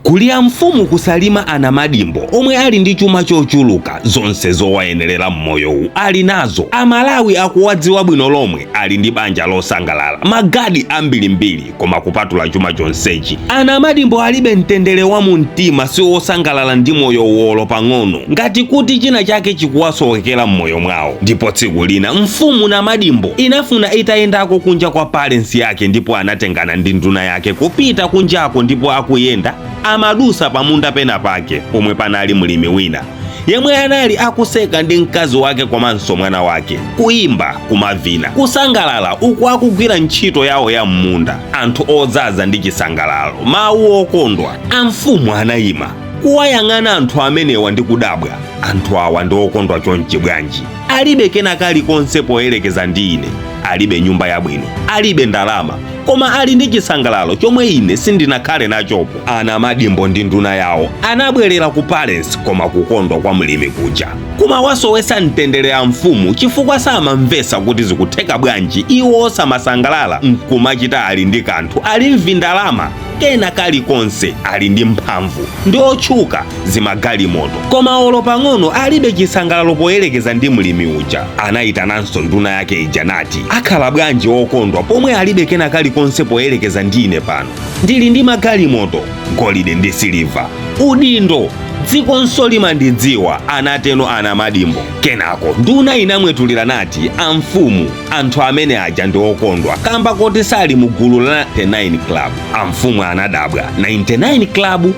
Kuli amfumu ku Salima a Namadimbo omwe ali ndi chuma chochuluka, zonse zowayenerera mmoyowu ali nazo. Amalawi akuwadziwa bwino lomwe, ali ndi banja losangalala, magadi ambirimbiri, koma kupatula chuma chonsechi, a Namadimbo alibe mtendere wa mu mtima, si osangalala ndi moyo olo pang'ono, ngati kuti china chake chikuwasowekera mmoyo mwawo. Ndipo tsiku lina mfumu Namadimbo inafuna itayendako kunja kwa palace yake, ndipo anatengana ndi nduna yake kupita kunjako. Ndipo akuyenda amadusa pamunda pena pake pomwe panali mlimi wina yemwe anali akuseka ndi mkazi wake komanso mwana wake, kuyimba, kumavina, kusangalala uku akugwira ntchito yawo ya m'munda, anthu odzaza ndi chisangalalo, mawu okondwa. Amfumu anayima kuwayang'ana anthu amenewa ndi kudabwa, anthu awa ndi okondwa chonchi bwanji? Alibe kena kalikonse poyerekeza ndi ine, alibe nyumba yabwino, alibe ndalama, koma ali ndi chisangalalo chomwe ine sindinakhale nachopo. A Namadimbo ndi nduna yawo anabwerera ku palace, koma kukondwa kwa mlimi kuja kumawasowetsa mtendere a mfumu, chifukwa samamvesa kuti zikutheka bwanji iwo osamasangalala nkumachita ali ndi kanthu, ali mvindalama kena kalikonse, ali ndi mphamvu, ndi otchuka, zimagalimoto, koma olo pang'ono alibe chisangalalo poyerekeza ndi mlimi uja. Anayitananso nduna yake ija nati, akhala bwanji okondwa pomwe alibe kena kalikonse poyerekeza ndi ine? Pano ndili ndi magalimoto, golide ndi siliva, udindo, dzikonso limandidziwa, anateno a Namadimbo. Kenako nduna inamwetulira nati, amfumu, anthu amene aja ndi okondwa kamba koti sali mu gulu la 99 Club. Amfumu anadabwa, 99 Club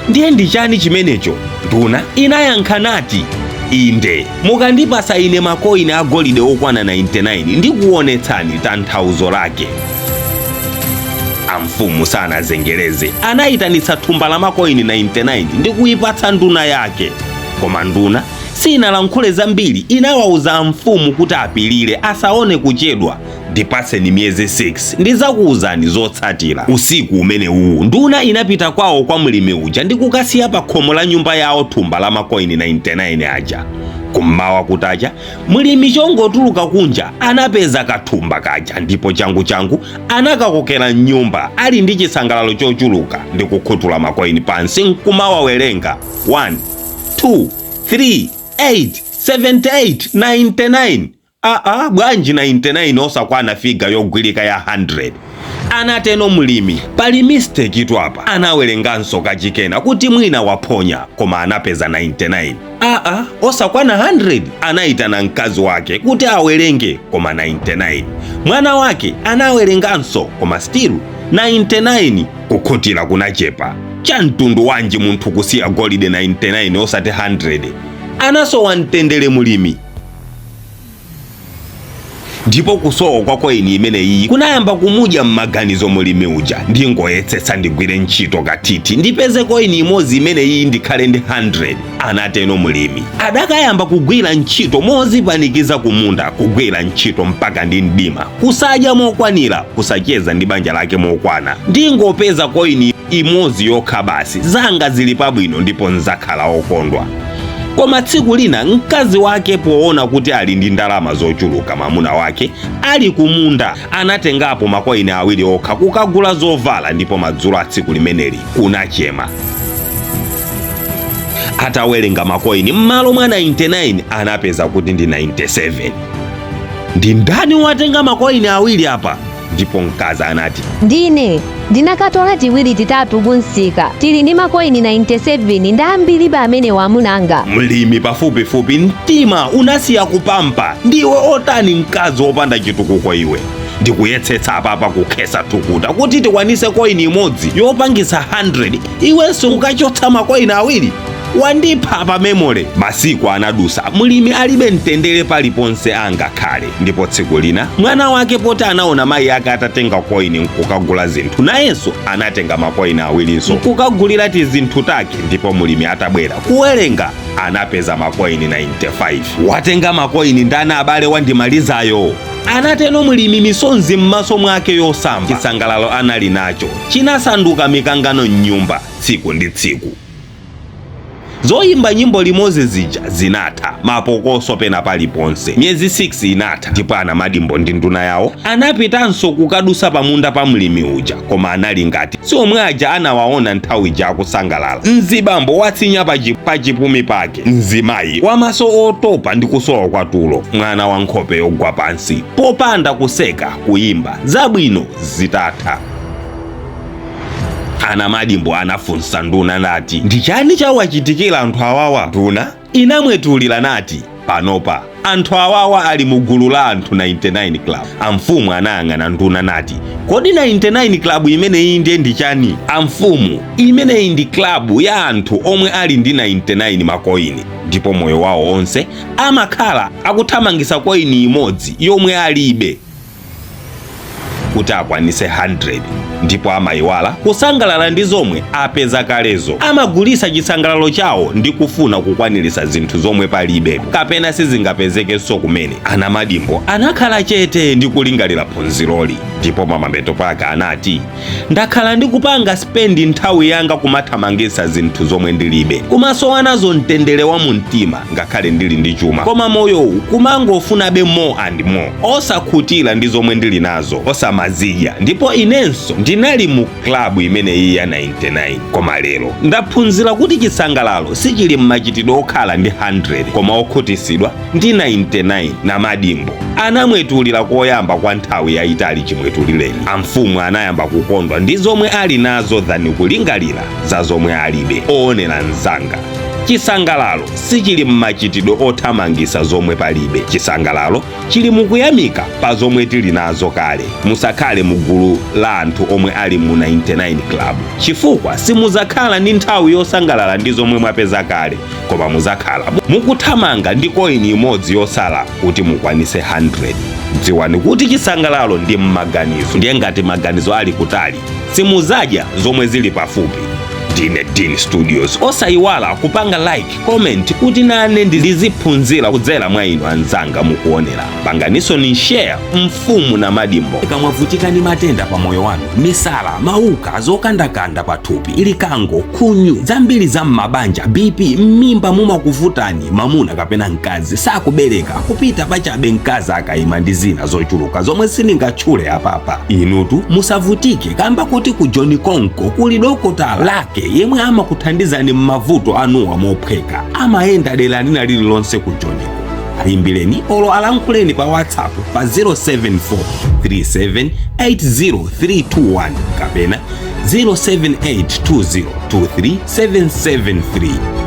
ndiye ndi chani chimenecho? Nduna inayankha nati, inde, mukandipasa ine makoini agolide okwana 99 ndikuonetsani tanthauzo lake. Amfumu sanazengereze, anayitanitsa thumba la makoini 99 ndi kuyipatsa nduna yake. Koma nduna sinalankhule zambiri, inawawuza amfumu kuti apilire, asaone kuchedwa, ndipaseni miyezi 6 ndidzakuwuzani zotsatira. Usiku umene uwu nduna inapita kwawo kwa mlimi uja ndi kukasiya pa khomo la nyumba yawo thumba la makoini 99 aja. Kummawa kutacha, mlimi chongotuluka kunja anapeza kathumba kaja, ndipo changu changu anakakokera mnyumba ali ndi chisangalalo chochuluka ndi kukhutula makoini pansi nkumawawerenga, 1 2 3 8 78 99. Aa, bwanji 99 osakwana figure yogwirika ya 100? Anateno mlimi. Pali mistake itu apa. Anawerenganso kachikena kuti mwina waphonya, koma anapeza 99. Aa, osakwana 100? Anayitana mkazi wake kuti awerenge, koma 99. Mwana wake anawerenganso, koma still 99. Kukhutira kunachepa. Cha mtundu wanji munthu kusiya golide 99 osati 100? Anasowa mtendere mulimi, ndipo kusowa kwa koini imeneyi kunayamba kumudya m'maganizo mulimi uja. Ndingoyetsetsa ndigwire ntchito kathithi ndipeze koini imodzi imeneyi ndikhale ndi 100, anateno mulimi. Adakayamba kugwira ntchito mozipanikiza kumunda, kugwira ntchito mpaka ndi mdima, kusadya mokwanira, kusacheza ndi banja lake mokwana. Ndingopeza koini imodzi yokha basi, zanga zili pabwino ndipo nzakhala okondwa. Koma tsiku lina mkazi wake poona kuti ali ndi ndalama zochuluka mwamuna wake ali kumunda, anatengapo makoini awiri okha kukagula zovala. Ndipo madzulo a tsiku limeneli kunachema. Atawerenga makoini, m'malo mwa 99 anapeza kuti ndi 97. Ndi ndani watenga makoini awiri apa? Ndipo mkazi anati, Ndine ndinakatola tiwiri titatu kunsika, tili ndi makoini 97, ndi ambiri pa amene wamunanga. Mlimi pafupifupi mtima unasiya kupampa. Ndiwe otani mkazi wopanda chitukuko iwe? Ndikuyetsetsa apapa kukhesa thukuta kuti tikwanise koini imodzi yopangisa 100, iwenso ukachotsa makoini awiri, wandipha pa memory. Masiku anadusa, mlimi alibe mtendere paliponse angakhale. Ndipo tsiku lina mwana wake poti anaona mayi ake atatenga koini nkukagula zinthu, nayenso anatenga makoini awirinso nkukagulira tizinthu take. Ndipo mlimi atabwera kuwerenga anapeza makoini 95. Watenga makoini ndani abale wandimalizayo? Anateno mlimi, misonzi m'maso mwake yosamba. Chisangalalo anali nacho chinasanduka mikangano m'nyumba tsiku ndi tsiku. Zoyimba nyimbo limodzi zija zinatha, mapokoso pena paliponse. Miyezi 6 inatha, ndipo anamadimbo ndi nduna yawo anapitanso kukadusa pamunda pa mlimi uja, koma anali ngati si omwe aja anawaona nthawi ija akusangalala. Mzibambo watsinya pa chipumi pake, mzimayi wamaso otopa ndi kusowa kwa tulo, mwana wa nkhope yogwa pansi, popanda kuseka, kuyimba zabwino zitatha. Anamadimbo anafunsa nduna nati, "Ndi chani chawachitikira anthu awawa?" Nduna inamwetulira nati, "Panopa anthu awawa ali mu gulu la anthu 99 Club." Amfumu anayang'ana nduna nati, "Kodi 99 Club imeneyi ndiye ndi chani?" "Amfumu, imeneyi ndi club ya anthu omwe ali ndi 99 makoini, ndipo moyo wawo onse amakhala akuthamangisa koini imodzi yomwe alibe kuti akwanise 100, ndipo amayiwala kusangalala ndi zomwe apeza kalezo. Amagulisa chisangalalo chawo ndi kufuna kukwanirisa zinthu zomwe palibe kapena sizingapezekenso kumene." Anamadimbo anakhala chete ndi kulingalira phunziroli, ndipo pamapeto pake anati, "Ndakhala ndikupanga spend nthawi yanga kumathamangisa zinthu zomwe ndilibe, kumasowa nazo mtendere wa mumtima ngakhale ndili ndi chuma, koma moyowu kumangofunabe more and more, osakhutira ndi zomwe ndili nazo, osamazidya. Ndipo inenso ndinali mu club imeneyi ya 99, koma lero ndaphunzira kuti chisangalalo sichili mmachitidwe okhala ndi 100, koma okhutisidwa ndi 99." Namadimbo anamwetulira koyamba kwa nthawi yayitali chimwetulireni. Amfumu anayamba kukondwa ndi zomwe ali nazo than kulingalira za zomwe alibe. Oonera mzanga, chisangalalo sichili mmachitidwe othamangisa zomwe palibe. Chisangalalo chili mukuyamika pa zomwe tili nazo kale. Musakhale mu gulu la anthu omwe ali mu 99 Club, chifukwa simuzakhala ndi nthawi yosangalala ndi zomwe mwapeza kale, koma muzakhala mukuthamanga ndi koini imodzi yosala kuti mukwanise 100. Dziwani kuti chisangalalo ndi mmaganizo, ndiye ngati maganizo ali kutali, simuzadya zomwe zili pafupi. Ndine Dean Studios. Osayiwala kupanga like, comment, kuti nane ndiziphunzira kudzera mwa inu anzanga mukuonera. Panganiso ni share. Mfumu na Madimbo. Kamwavutika ndi matenda pa moyo wanu, misala, mauka, zokandakanda pathupi, likango, khunyu, zambiri za m'mabanja, BP, m'mimba mumakuvutani, mamuna kapena mkazi sakubereka, kupita pachabe mkazi akayima, ndi zina zochuluka zomwe sindingatchule apapa, inutu musavutike, kamba kuti ku John Konko kuli dokotala lake yemwe amakuthandizani m'mavuto anuwa mophweka. Amayenda dera lina lililonse ku Johniko. Ayimbireni olo alankhuleni pa WhatsApp pa 074 3780321 kapena 0782023 773.